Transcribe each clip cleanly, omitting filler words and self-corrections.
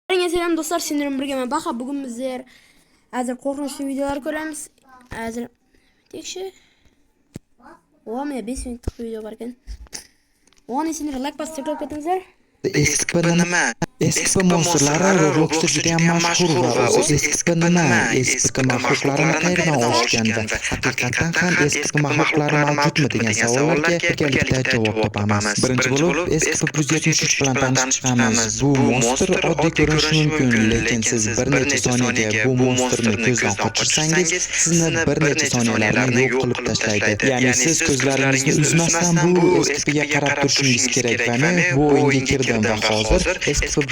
Сәлем, достар, сендермен бірге мен, Баха. Бүгін біздер әзір қорқынышты видеолар көреміз. Әзір текші. О, міне, 5 минуттық видео бар екен. Оған сендер лайк басып, тіркеліп кетіңіздер. SCP nima? SCP monstrlari Robloxda juda ham mashhur va o'zi SCP nima? SCP maxluqlarini qayerdan olishgan va haqiqatdan ham SCP maxluqlari mavjudmi degan savollarga birgalikda javob topamiz. Birinchi bo'lib SCP-173 bilan tanishib chiqamiz. Bu monstr oddiy ko'rinishi mumkin, lekin siz bir necha soniyaga bu monstrni ko'zdan qochirsangiz, sizni bir necha soniyalarni yo'q qilib tashlaydi. Ya'ni siz ko'zlaringizni uzmasdan bu SCPga qarab turishingiz kerak va men bu o'yinga kirdim va hozir SCP-173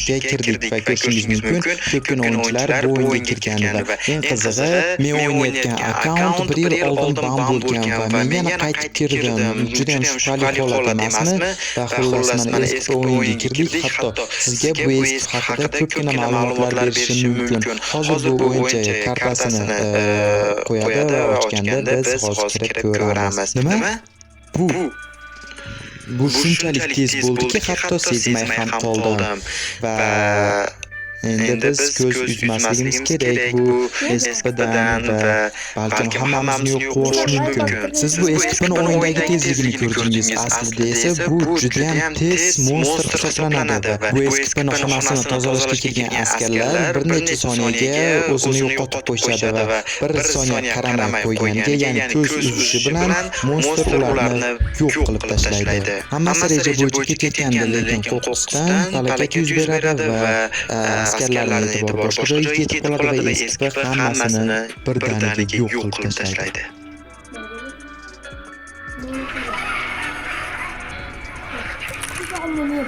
ga kirdik va ko'rishingiz mumkin, ko'pgina o'yinchilar bu o'yinga kirgan va eng qizig'i, men o'ynayotgan akkaunt bir yil oldin ban bo'lgan va men yana qaytib kirdim. Juda ham shubhali holat emasmi? Va xullas, mana, SCP o'yinga kirdik. Hatto sizga bu SCP haqida ko'pgina ma'lumotlar berishim mumkin. Hozir bu o'yinchi kartasini qo'yadi va ochganda biz hozir kirib ko'ramiz. Nima? Bu shunchalik tez bo'ldiki, hatto sezmay ham qoldim. Va endi biz ko'z uzmasligimiz kerak bu SCPdan va balkim hammamizni yo'q qilishi mumkin. Siz bu SCPni o'yindagi tezligini ko'rdingiz. Aslida esa bu juda ham tez monstr hisoblanadi va bu SCPni xonasini tozalashga kelgan askarlar bir necha soniyaga o'zini yo'qotib qo'yishadi va bir soniya qaramay qo'yganga, ya'ni ko'z uzishi bilan monstr ularni yo'q qilib tashlaydi. Hammasi reja bo'yicha ketayotgandi, lekin qo'qqisdan falokat yuz beradi va askarlarning e'tibori boshqa joyga ketib qoladi va SCP hammasini birdaniga yo'q qilib tashlaydi.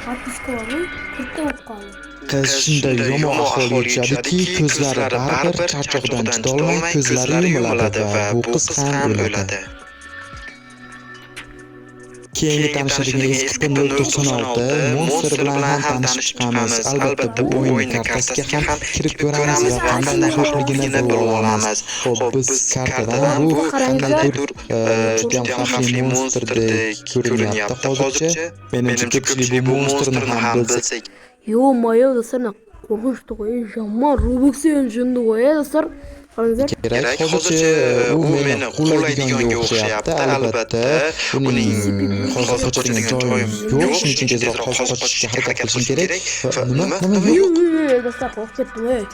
Подписка var ғой, 40-та болып қалды. Qiz shunday yomon ahvolga tushadiki, ko'zlari baribir charchoqdan chidolmay, ko'zlari yumiladi va bu qiz ham o'ladi. Keyingi tanishadigan SCP-096 monster bilan ham tanishib chiqamiz. Albatta, bu o'yinni kartasiga ham kirib ko'ramiz va qanday maxluqligini bilib olamiz. Xo'p, biz kartadan bu qandaydir juda ham xavfli monstrdek ko'rinyapti hozircha. Menimcha, ko'pchilik bu monstrni ham bilsa Ё-моё, достар, мына қорқынышты ғой, жаман Roblox деген жынды ғой, иә, достар. Қараңыздар. Kerak. Hozircha u meni quvlaydiganga o'xshayapti. Albatta, uning hozir qochadigan joyim yo'q, shuning uchun tezroq hozir qochishga harakat qilishim kerak. Va nima? Nima yo'q? Ey, достар, қорқып кеттім, ей.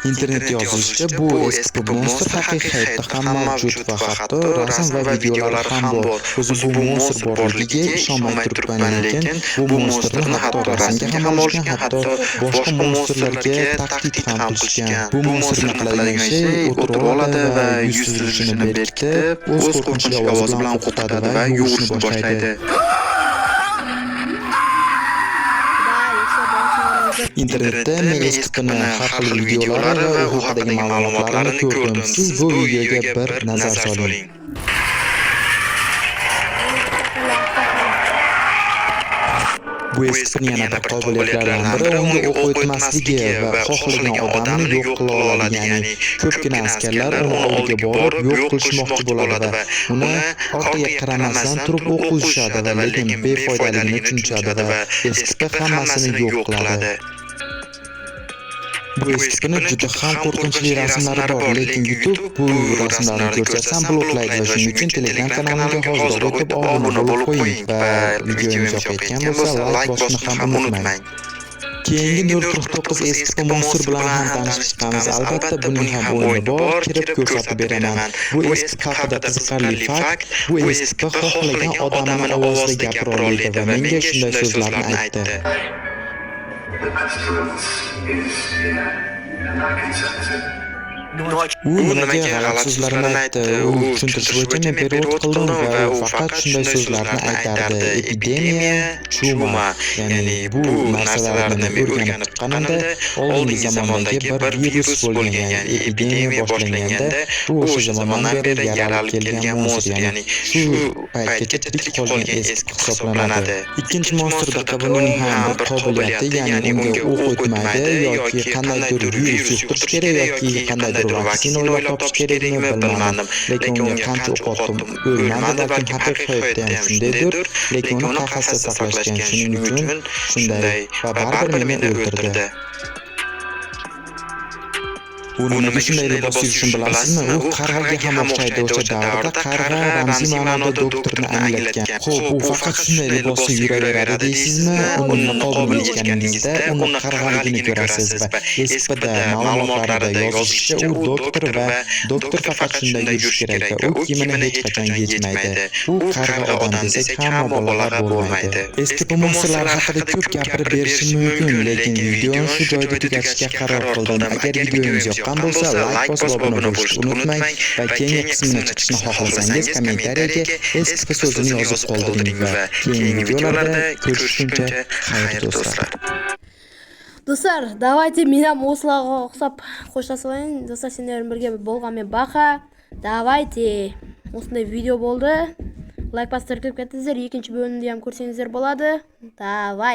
Internetda yozilishicha, bu SCP monstr haqiqiy hayotda ham mavjud va hatto rasm va videolar ham bor. O'zi bu monstr borligiga ishonmay turibman, lekin bu monstrni hatto rasmga ham olishgan, hatto boshqa monstrlarga tahdid ham qilishgan. Bu monstrni qiladigan shay, o'tirib oladi va yuz tuzilishini berkitib, o'z qo'rqinchli ovozi bilan qo'rqitadi va yugurishni boshlaydi. Құдай, осы болсын. Internetda men SCPni har xil videolari va u haqidagi ma'lumotlarni ko'rdim. Siz bu videoga bir nazar soling. Bu SCPning yana bir qobiliyatlaridan biri unga o'q o'tmasligi va xohlagan odamni yo'q qila oladi. Ya'ni ko'pgina askarlar uni oldiga borib yo'q qilishmoqchi bo'ladi va uni orqaga qaramasdan turib o'q uzishadi va lekin befoydaligini tushunishadi va SCP hammasini yo'q qiladi. Bu SCPni juda ham qo'rqinchli rasmlari bor, lekin YouTube bu rasmlarni ko'rsatsam bloklaydi va shuning uchun Telegram kanalimga hoziroq o'tib, obuna bo'lib qo'ying va videomiz yoqayotgan bo'lsa, layk bosishni ham unutmang. Keyingi 049 SCP monster bilan ham tanishib chiqamiz. Albatta, buning ham o'yini bor, kirib ko'rsatib beraman. Bu SCP haqida qiziqarli fakt: bu SCP xohlagan odamni ovozida gapira oladi va menga shunday so'zlarni aytdi. The pestilence is here, and I can sense it. U nimaga g'alati so'zlarni aytdi? U tushuntirish bo'yicha men перевод qildim va u faqat shunday so'zlarni aytardi: epidemiya, чума. Ya'ni bu narsalarni men o'rganib chiqqanimda, oldingi zamondagi bir virus bo'lgan, ya'ni epidemiya boshlanganda, u o'sha zamondan beri yaralib kelgan monstr, ya'ni shu paytgacha tirik qolgan SCP hisoblanadi. Ikkinchi monstrda buning ham bir qobiliyati, ya'ni unga o'q o'tmaydi yoki qandaydir virus yuqtirish kerak yoki qandaydir vaksina o'ylab topish kerakmi, bilmadim. Lekin unga qancha o'q otdim, o'lmadi. Balkim haqiqiy hayotda ham shundaydir, lekin uni qafasda saqlashgan, shuning uchun shunday va baribir meni o'ldirdi. U nimaga shunday libosda yurishini bilasizmi? U qarg'aga ham o'xshaydi. O'sha davrda qarg'a ramziy ma'noda doktorni anglatgan. Xo'p, u faqat shunday libosda yuraveradi deysizmi? Uni niqobini yechganingizda uni qarg'aligini ko'rasiz va SPda ma'lumotlarida yozilishicha, u doktor va doktor faqat shunday yurishi kerak va u kiyimini hech qachon yechmaydi. U qarg'a odam desak ham mubolag'a bo'lmaydi. SCP monstrlari haqida ko'p gapirib berishim mumkin, lekin videoni shu joyda tugatishga qaror qildim. Agar videomiz yoqqan bo'lsa, layk bosib obuna bo'lishni unutmang va keyingi qismini chiqishni xohlasangiz, kommentariyaga SCP so'zini yozib qoldiring va keyingi videolarda ko'rishguncha xayr, do'stlar. Достар, давайте мен ham осыларға ұқсап қоштасып алайын. Достар, сендермен бірге болған мен, Баха. Давайте, осындай видео болды. Лайк басып, тіркеліп кетіңіздер. Екінші бөлімді ham көрсеңіздер болады. Давай.